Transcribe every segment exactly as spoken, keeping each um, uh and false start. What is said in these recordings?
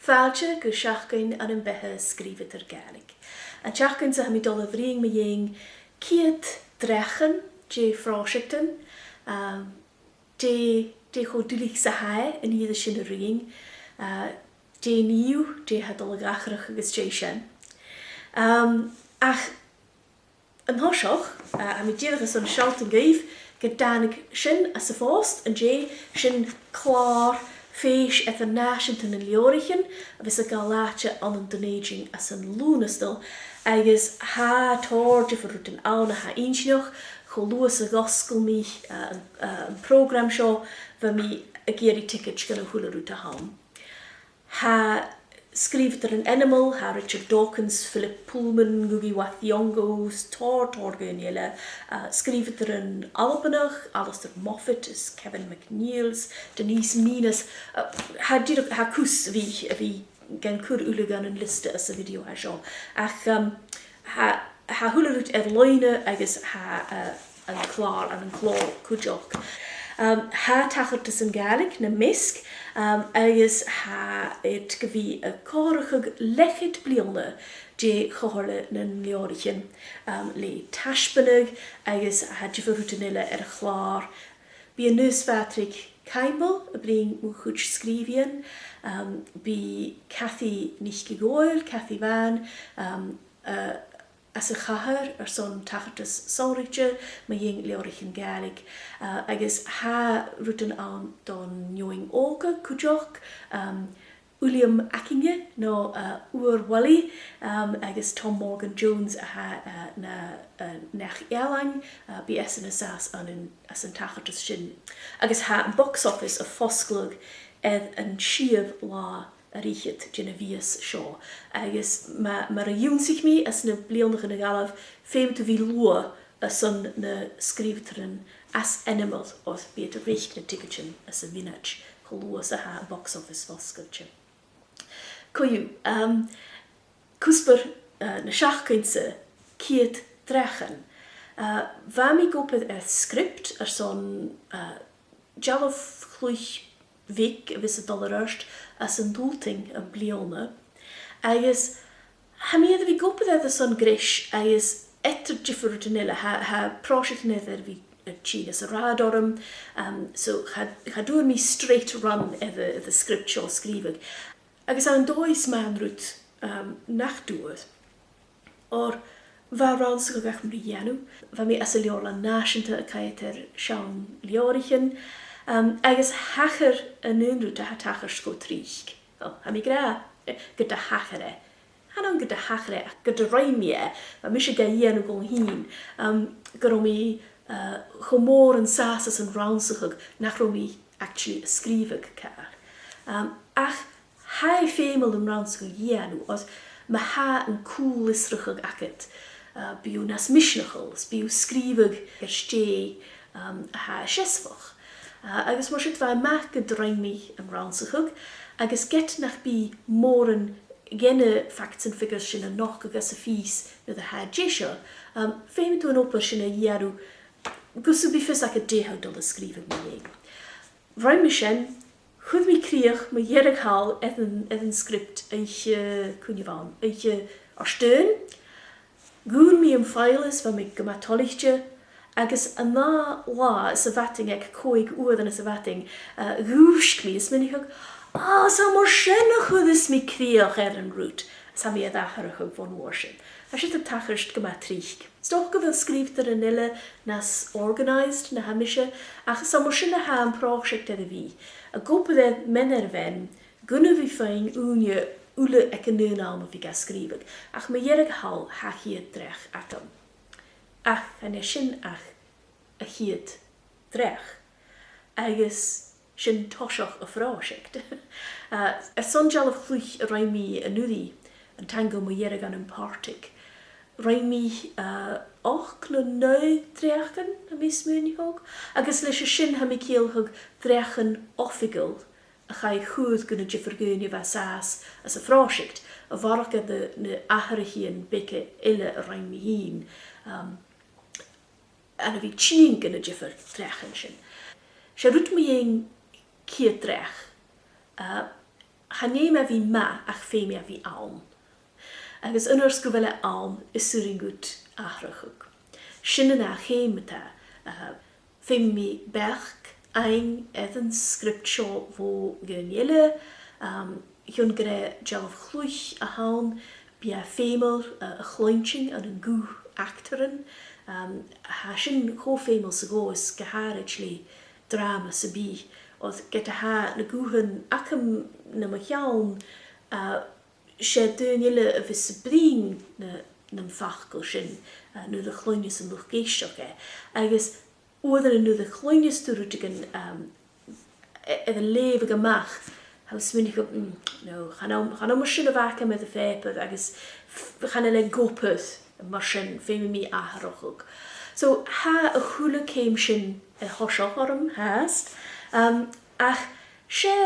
Fàilte gu Seachdain ann am Beatha Sgrìobhadair Gàidhlig. An t-seachdain sa tha mi a' dol a bhruidhinn mu dheidhinn ceud dreachan de phròiseactan, um, dè, dè cho duilich 's a tha e an ìre sin a ruighinn, uh, dè nì thu, dè tha dol a dh'atharrachadh às dèidh sin. Um, ach an toiseach, uh, tha mi dìreach airson sealltainn dhuibh gun tàinig sin às a' phost an-dè, sin clàr fèis eadar-nàiseanta nan leabhraichean a bhios a' gabhail àite ann an Dùn Èideann anns an Lùnastal, agus tha tòrr diofar rudan ann a tha inntinneach, cho luath 's a dh'fhosgail mi, uh, an, uh, am prògram seo, bha mi ag iarraidh tiogaid dhan a h-uile rud a th' ann. Tha sgrìobhadairean ainmeil, tha Richard Dawkins, Philip Pullman, Ngugi wa Thiong'o, 's tòrr, tòrr dhaoine eile, uh, sgrìobhadairean Albannach, Alasdair Moffatt is Kevin MacNeil is Denise Mina is, uh, tha dìreach, tha cus a bhith, a bhith gan cur uile dhan an liosta anns a' video a tha seo. Ach, um, tha, tha a h-uile rud air-loidhne agus tha, uh, an clàr, ann an clò cuideachd. Um, tha tachartasan Gàidhlig nam measg, um, agus tha iad gu bhith a' comharrachadh leth-cheud bliadhna de Chomhairle nan Leabhraichean, um, le taisbeanadh agus tha diofar rudan eile air a' chlàr. Bidh Aonghas Phàdraig Caimbeul a' bruidhinn mu chuid sgrìobhaidhean, um, bidh Cathy NicDhòmhnaill, Cathy Bhàn, um, uh, às a' chathair airson tachartas sònraichte mu dheidhinn leabhraichean Gàidhlig, uh, agus tha rudan ann don fheadhainn òga cuideachd, um, Uilleam Akinye no, uh, Ùr Mholaidh, um, agus Tom Morgan-Jones a tha, uh, na, uh, neach-ealain, uh, bidh esan an sàs ann an, anns an tachartas sin. Agus tha am box office a' fosgladh air an t-siathamh latha air fhichead den mhìos seo. Agus ma, mar a dh'ionnsaich mi anns na bliadhnaichean a dh'fhalbh, feumaidh tu bhith luath airson na sgrìobhadairean as ainmeil oir bidh iad a' reic na tiogaidean anns a' mhionaid cho luath 's a tha am box office fosgailte. Co-dhiù, um, cuspair, uh, na seachdain-sa, ceud dreachan. Uh, bha mi ag obair air script airson, uh, dealbh-chluich bheag a bhios a' dol air adhart anns an Dùbhlachd am-bliadhna. Agus tha mi air a bhith ag obair air a son greis agus eadar diofar rudan eile, tha, tha pròiseactan eile air a bhith a' tighinn às an rathad orm, um, so cha, cha d' fhuair mi straight run air a, air an script seo a sgrìobhadh. Agus an dòigh is mathaid an rud, um, nach d' fhuair, oir bha rannsachadh agam ri dhèanamh, bha mi anns an Leabharlann Nàiseanta a' coimhead air seann leabhraichean, um, agus thachair an aon rud a tha a' tachairt gu tric. Well, tha mi ag ràdh, eh, gun do thachair e. Chan ann gun do thachair e, ach gun do rinn mi e, bha mise ga dhèanamh dhomh fhìn, um, gun robh mi, uh, cho mòr an sàs anns an rannsachadh nach robh mi actually a' sgrìobhadh càil. Um, ach tha e feumail an rannsachadh a dhèanamh, oir ma tha an cùl-fhiosrachadh agad, uh, bidh thu nas misneachail, is bidh thu a' sgrìobhadh air stèidh, um, a tha seasmhach. Uh, agus mar sin bha e math gun do rinn mi an rannsachadh, agus ged nach bi mòran dhe na facts and figures sin a' nochdadh às a' phìos nuair a tha e deiseil, um, feumaidh tu an obair sin a dhèanamh gus am bi fios agad dè tha thu a' dol a sgrìobhadh mu dheidhinn. Rinn mi sin, chuir mi crìoch mu dheireadh thall air an, air an script oidhche, cuine mheadhan, oidhche Ardaoin, dhùin mi am file is bha mi gu math toilichte, agus an ath latha sa mhadainn aig còig uairean sa mhadainn, uh, dhùisg mi is mhìnich mi, "Ah, 's ann mar sin a chuireas mi crìoch air an rud," is tha mi air atharrachadh bhon uair sin. Tha siud a' tachairt gu math tric. 'S dòcha gu bheil sgrìobhadairean eile nas organised na tha mise, ach 's ann mar sin a tha am pròiseact air a bhith. Ag obair air mean air mhean, gun a bhith a' faighinn ùine uile aig an aon àm a bhith ga sgrìobhadh, ach mu dheireadh thall tha a' chiad dreach agam. Ach chan e sin ach a' chiad dreach. Agus sin toiseach a' phròiseict. Uh, airson dealbh-chluich a rinn mi an-uiridh, an Tango mu Dheireadh ann am Partick, rinn mi, uh, ochd no naoi dreachan, tha mi a' smaoineachadh, agus leis a sin tha mi a' ciallachadh dreachan oifigeil a chaidh a chur gu na diofar dhaoine a bha an sàs anns a' phròiseact, a bharrachd air na, na h-atharraichean beaga eile a rinn mi fhìn, um, ann a bhith a' tighinn gu na diofar dreachan sin. 'S e rud mu dheidhinn ciad dreach, uh, Chan fheum e a bhith math ach feumaidh e a bhith ann. Agus an uair 's gu bheil e ann, is urrainn dhut atharrachadh. Sin an ath cheum a tha, uh, feumaidh mi beachd fhaighinn air an script seo bho dhaoine eile, um, chionn gur e dealbh-chluich a th' ann, bidh e feumail, uh, a chluinntinn ann an guth actaran. Um, tha sin cho feumail 's a ghabhas, gu h-àraid le dràma sam bith, oir ged a tha na guthan agam nam cheann, uh, 's e daoine eile a bhios a' bruidhinn na, nam facal sin, uh, nuair a chluinneas an luchd-èisteachd e. Agus uaireannan nuair a chluinneas tu rudeigin, um, a, a tha air a leughadh a-mach, tha thu a' smaoineachadh, "Mm, no, chan ann, chan ann mar sin a bh' agam air a' phàipear," agus f-, chan eil e ag obair mar sin, feumaidh mi atharrachadh. So, tha a h-uile ceum sin air thoiseach orm fhathast, um, ach 's e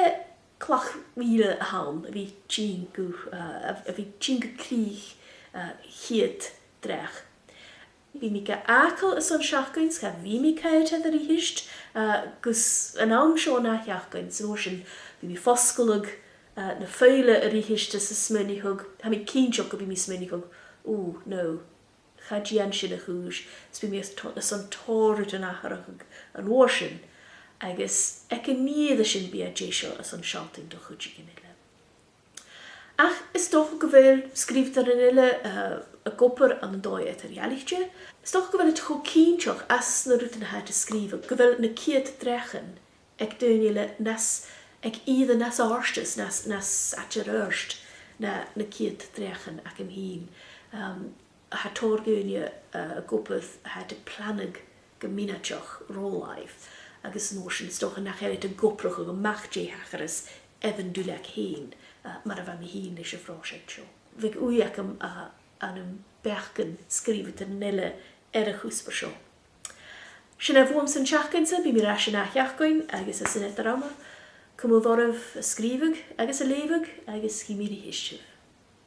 clach-mhìle a th' ann a bhith tighinn gu, uh, a, a bhith tighinn gu crìch, uh, a' chiad dreach. Bidh mi ga fhàgail airson seachdain, 's cha bhi mi a' coimhead air a-rithist, uh, gus an àm seo an ath-sheachdain, 's an uair sin, bidh mi a' fosgladh, uh, na faidhle a-rithist is a' smaoineachadh, tha mi cinnteach gum bi mi a' smaoineachadh, "Ò, no, cha dèan sin a' chùis," is bidh mi airson to-, airson tòrr rudan atharrachadh an uair sin, agus aig an ìre sin bidh e deiseil airson sealltainn do chuideigin eile. Ach is dòcha gu bheil sgrìobhadairean eile, uh, ag obair ann an dòigh eadar-dhealaichte. Is dòcha gu bheil iad cho cinnteach às na rudan a tha iad a' sgrìobhadh, gu bheil na ciad dreachan aig daoine eile nas, aig ìre nas àirde, nas, nas fhaide air adhart na, na ciad dreachan agam fhìn. Um, tha tòrr dhaoine, uh, ag obair, tha iad a' planadh gu mionaideach ro làimh, agus an uair sin is dòcha nach eil iad ag obrachadh a-mach dè thachras air an duilleag fhèin, uh, mar a bha mi fhìn leis a' phròiseact seo. Bhiodh ùidh agam, uh, ann am beachdan sgrìobhadairean eile air a' chuspair seo. Sin e bhuamsa an t-seachdain-sa, bidh mi air ais an ath-sheachdain agus airson eadar-ama, cumaibh oirbh a' sgrìobhadh agus a' leughadh agus chì mi a-rithist sibh.